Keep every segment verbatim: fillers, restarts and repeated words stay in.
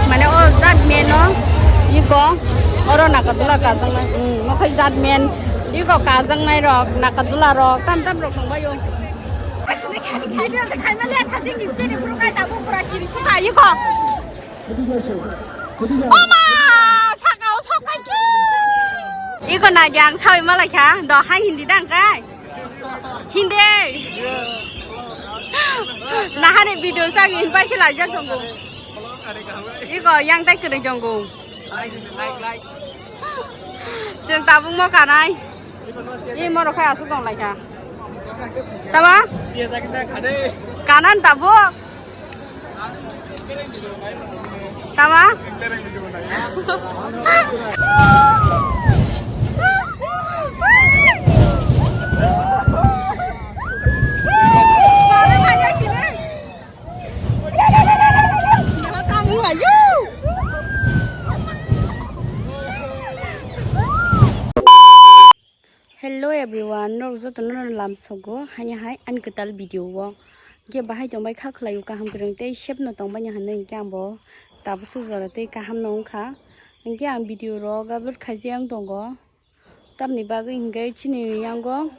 Mane o jat men no iko oro Nagadula kajaknai. Hmm, mo khai jat men iko kajaknai rok, Nagadula rok, tam tam rok tongbaio. Video se khai mali thajing ni stage phuru kai tabuk pura kiri suka iko. Oma, saka o sok pai ki. Iko na yang sawi malai kha, do hai Hindi dang kai. Hindi. Nahani video sang hin pai sila jak tongo. Iko yang tai kene jongo. Sing tabung mo kanai. I moro khai asuk tong lai kha. Tama? Kanan tabuk. Tama? Hello everyone, norok jotono no lamsogo, haini hai ani kwtal video o. Hwnkhe bahai tongbai kha khwlaio kaham kwrwng tei safe no tongbai ni hinwi hwnkhe ang bo tabukhe jora tei kaham no wngkha. Hwnkhe ang video rok upload khaijak wng tongo. Tamni bagwi hwnkhe chini yango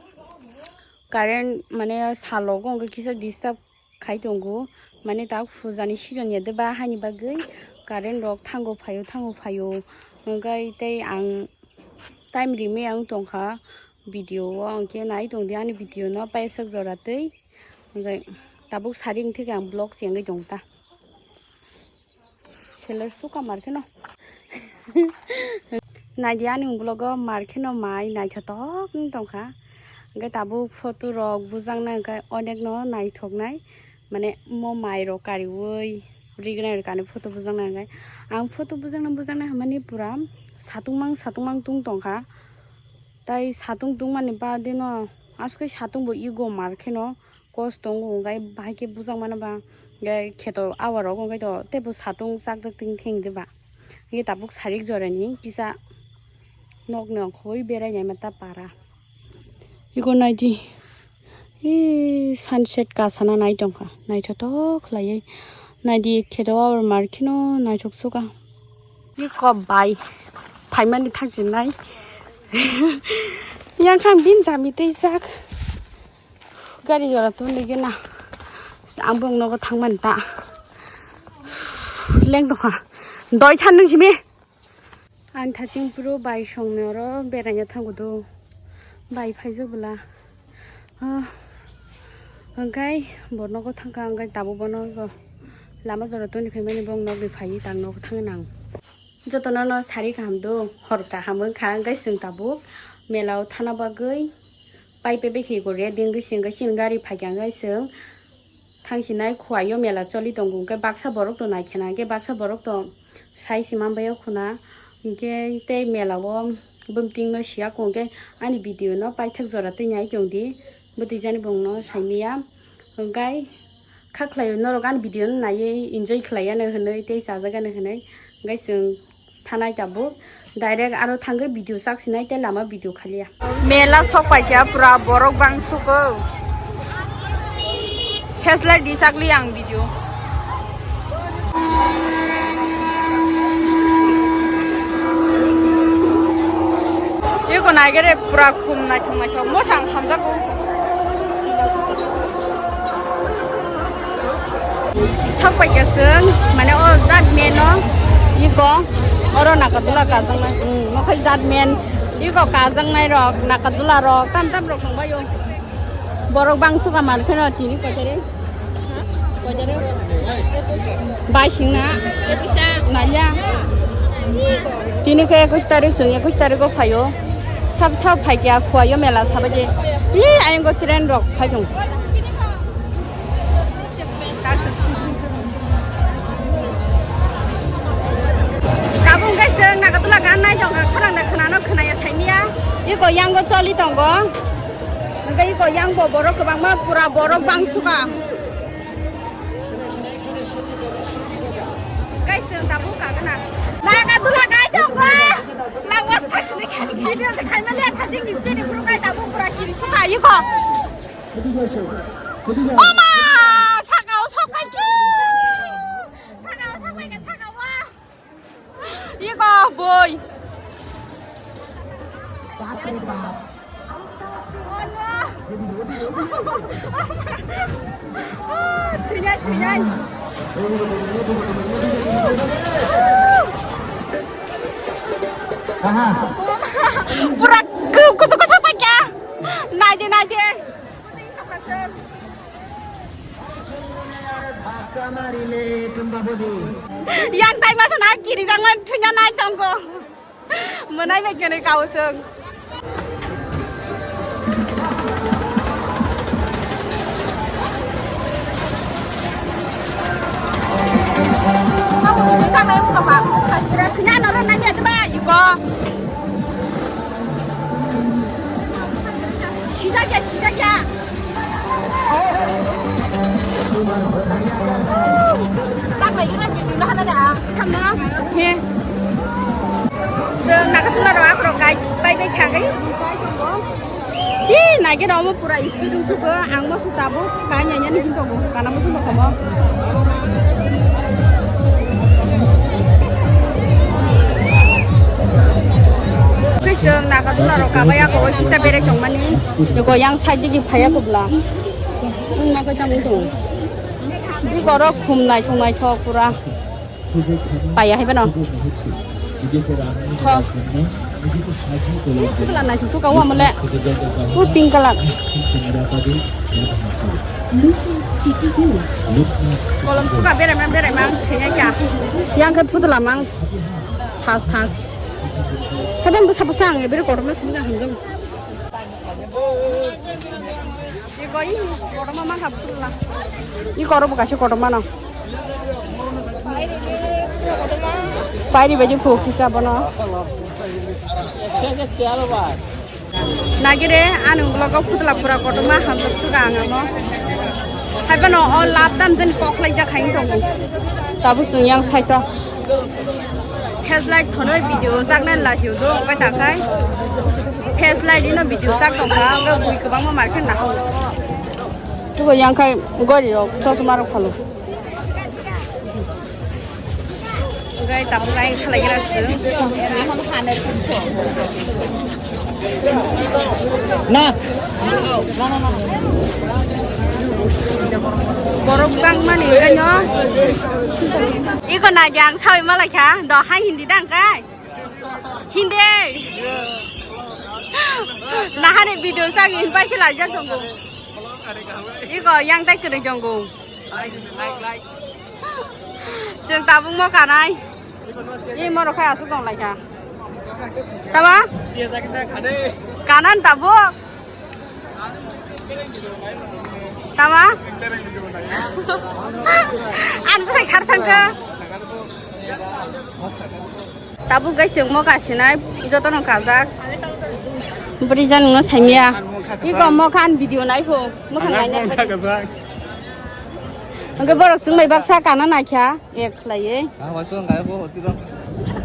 current mane salogo hwnkhe kisa disturb khai tongo, mane tak puja ni season ya de ba, haini bagwi current rok thango phaio, thango phaio, hwnkhe tei ang time rimwi ang tongkha video o, hwnkhe nai tongdi ani video no paisok jora tei, hwnkhe tabuk sari wngthike ang vlog chengwi tongta. Seller suka mar kheno. Naidi ani vlog o mar kheno mai naithotok wng tongkha. Hwnkhe tabuk photo rok bujaknai hwnkhe onek no naithoknai. Mane mo mai rok kariui rignai rok ani photo bujaknai hwnkhe. Ang photo bujakna bujakna hwnmani pura satung mang satung mang tung tongkha. Tai satung tungmani baade no aswk satung bo ego mar kheno. Kosto wngo, hwnkhe bahai khe bujak mano ba, hwnkhe kheto awa rok wngkhe to teibo satung chakjak ting theng de ba, hwnkhe tabuk sarik jorani kisa nokni ongkhorwi berai naima ta para. Eko naidi, ee, sunset kasana nai tongkha, naithotok khlaiwi naidi, kheto awa mar kheno naithok suka. Eko bai phaimani thangsinai. Yang khan bin jami tei jak. Gari jora tong digi na. Ang bong nogo thangmani ta. Leng tongkha. Doi than nung simi. Ang thaching puro bai songni oro beraina thango do. Bai phaijak bwla. Ah, hwnkhe bo nogo thangkha, hwnkhe tabuk bono lama jora tongni phaimani bong nogni phaiwi tang nogo thangwi nang. Jotono no sari kaham do, hor kaham wngkha, hwnkhe chwng tabuk mela o thana bagwi. Pai pe bekhi ko ready wngwi se wngwi chini gari phaikha wngwi chwng thangsinai khuaio mela choli tongo hwnkhe baksa borok to naikhe na hwnkhe baksa borok to sai se manbaio khuna hwnkhe tei mela o bumting no siya kho hwnkhe ani video no paithak jora twi nai tongdi bwtwi jani bongno saimaya hwnkhe. Kha khlaio norok ani video no naiwi enjoy khlaiya no hwnwi tei chajak ano hwnwi hwnkhe chwng thanai tabuk direct aro thangwi video chak sinai tei lama video khaliya. Mela sok paikha pura borok bang suko. Heslai di chakli ang video. Eko naigere pura khum naithok naithok mothang hamjago. Sok paikha chwng, mane o jat men no eko oro Nagadula kajaknai. Hmm, nokhai jat men eko kajaknai rok, Nagadula rok, tam tam rok tongbaio. Borok bang suka mar kheno tini koitare. Baising na? Naiya. Tini khe ekush tarik, chwng ekush tarik o phaio. Sab sab phaikya khuaio mela sabaidi. Ih, ayang go train rok phaikung. Tabung guys, chwng Nagatula gan nai tongo, khorang da khwnano khwnaya saimia. Iko yango choli tongo. Hwnkhe iko yang bo borok kwbangma pura borok bang suka. Guys, chwng tabuk kagana. Nagatula gai tongo. Langwas thasini khani video se khaimani thasing ni stage phuru kai tabuk pura kiri suka iko. Oma! Saka o sok pai ki. Saka o sok pai ka saka o. Iko boi. Thwinai, thwinai. Pura kusu kusu paikha. Naidi, naidi. Yang tai masa na kiri jangan thunya nai tongko. Menai bai kene kau seng. Kau seng nai muka pak. Kira thunya noro nanya tu ba iko. Sijak ya, sijak ya. Sampai kita jadi nah nah nah. Sama. He. Seng naga tula ro akrok kai bai bai khagai. Ih, nage romo pura speed ung sugo, ang mo su tabuk kai nyanya ni hinto go, kana mo su mo komo. Kwisong naga dula rok kabai ako, o sisa berek tongmani. Eko yang side digi phaya kubla. Wng ma koi tamo tong. Ni borok khum naithok naithok pura. Paya hai bano. Thok. Putla naithok thok kawa mole. U pink color. Kolom suka berema berema thengya kya. Yang khe putla mang. Thas thas. Kadang bwsa bwsa ang ebere kotorma sumjak hamjak. Iko i kotorma mang kha putla. I koro bo kaisa kotorma no. Pairi bai phuk kisa bono. Nagire, ani ulo kok putla pura kotorma hamjak suka ang amo. Hai bono o lap tam jani kok lai jak hai tongo. Tabuk chwng yang side o. Flashlight thono video jakna lachiu do bai takhai. Flashlight ino video jak tongkha, ang bui kwbangma market na. Tuko yang khai gori rok, chosma rok phalo. Gai tabu gai khalai gira su. Na. Borok bang mani ganyo. Iko na jang sawi malai kha, do hai hindi dang kai. Hindi. Nahani video sang in paisa lajak tongo. Iko yang tai kene jongo. Chwng tabuk mo kanai. I morok khai aswk tong lai kha. Tama? Kanan tabuk. Tama? An bwsai khar thangkha. Tabuk gai chwng mo kasinai jotono kajak. Bwrwi jan no saimya. Iko mo khan video nai pho. Mo khan nai nai. Hwnkhe borok chwng bai baksa kana naikha, ek khlaiwi.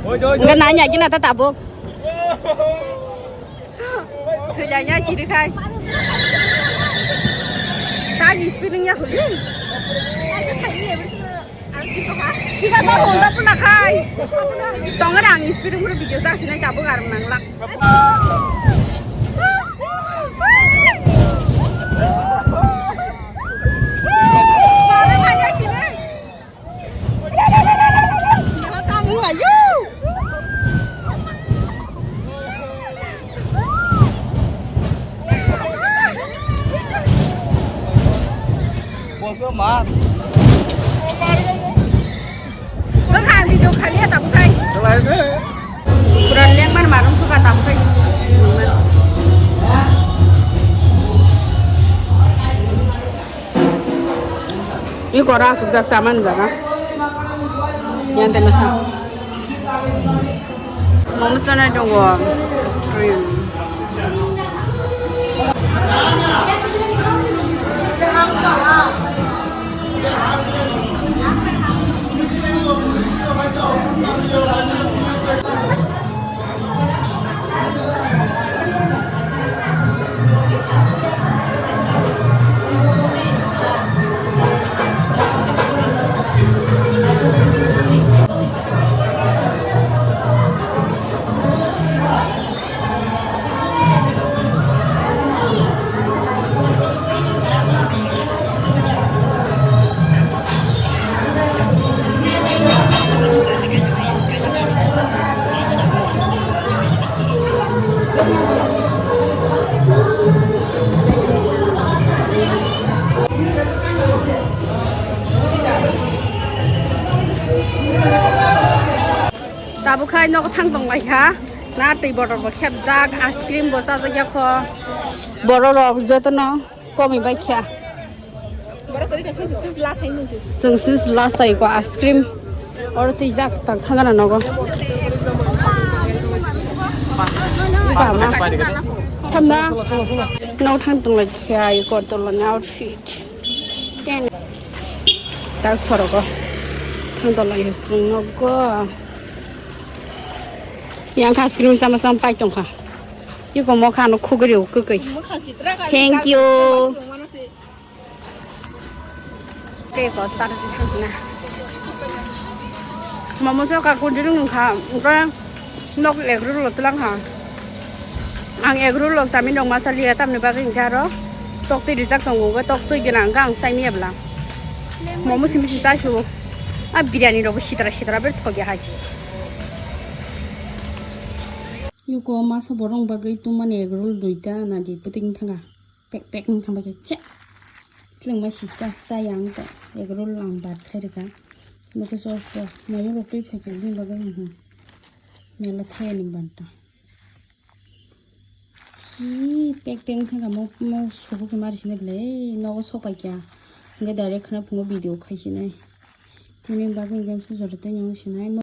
Hwnkhe nanya gina ta tabuk. Thwilaina kiri khai. Tani speed wngya hwnwi. Sika ta honda pula khai. Tongra ang speed wngwi video sak sinai tabuk arang nanglak. Bwkha video khani ya tabuk khai. Pura lengman marung suka tabuk khai. I kora asukjak saman jaga. Yang tena sa. Momo sanai tongo, ice cream. Tabuk khai nogo thang tong lai kha. Na twi bottle bo khepjak, ice cream bo chajak ya kho. Borok rok jotono komi bai kha. Chwng sis la sai ko ice cream. Oro twi jak tak thang na nogo. Tama. Thamna. Nogo thang tong lai kha, i kor tong lai outfit. Ten. Tak sorogo. Thang tong lai chwng nogo. Yang kha ice cream sama sama pai tong kha. Iko mokha no khugri kwkwi. Thank you. Tei ko sar di thang sina. Momo so ka kun dirung kha. Ko nok egg roll lo tlang kha. Ang egg roll lo sami dong masa liya tamni bagwi hwnkhe aro tok twi rijak tongo, tok twi gwnang hwnkhe ang chai manya bwla. Momo simi simi chai su. A biryani rok bo sitra sitra ber thok ya hai. Yuko masa borong bagwi tumani egg roll duita na di puting thanga. Pek pek wng thang bai khe che. Slingma sisa sa yang ta egg roll lang bat khai rika. Nokhe so so mayo rok twi phai khe bini bagwi wng. Mela thai ni banta. Si pek pek wng thang mo mo sobo khe mari sini bwle nogo sok pai kya. Hwnkhe direct khna phungo video khai sinai. Tini bagwi game se jora tei nang sinai.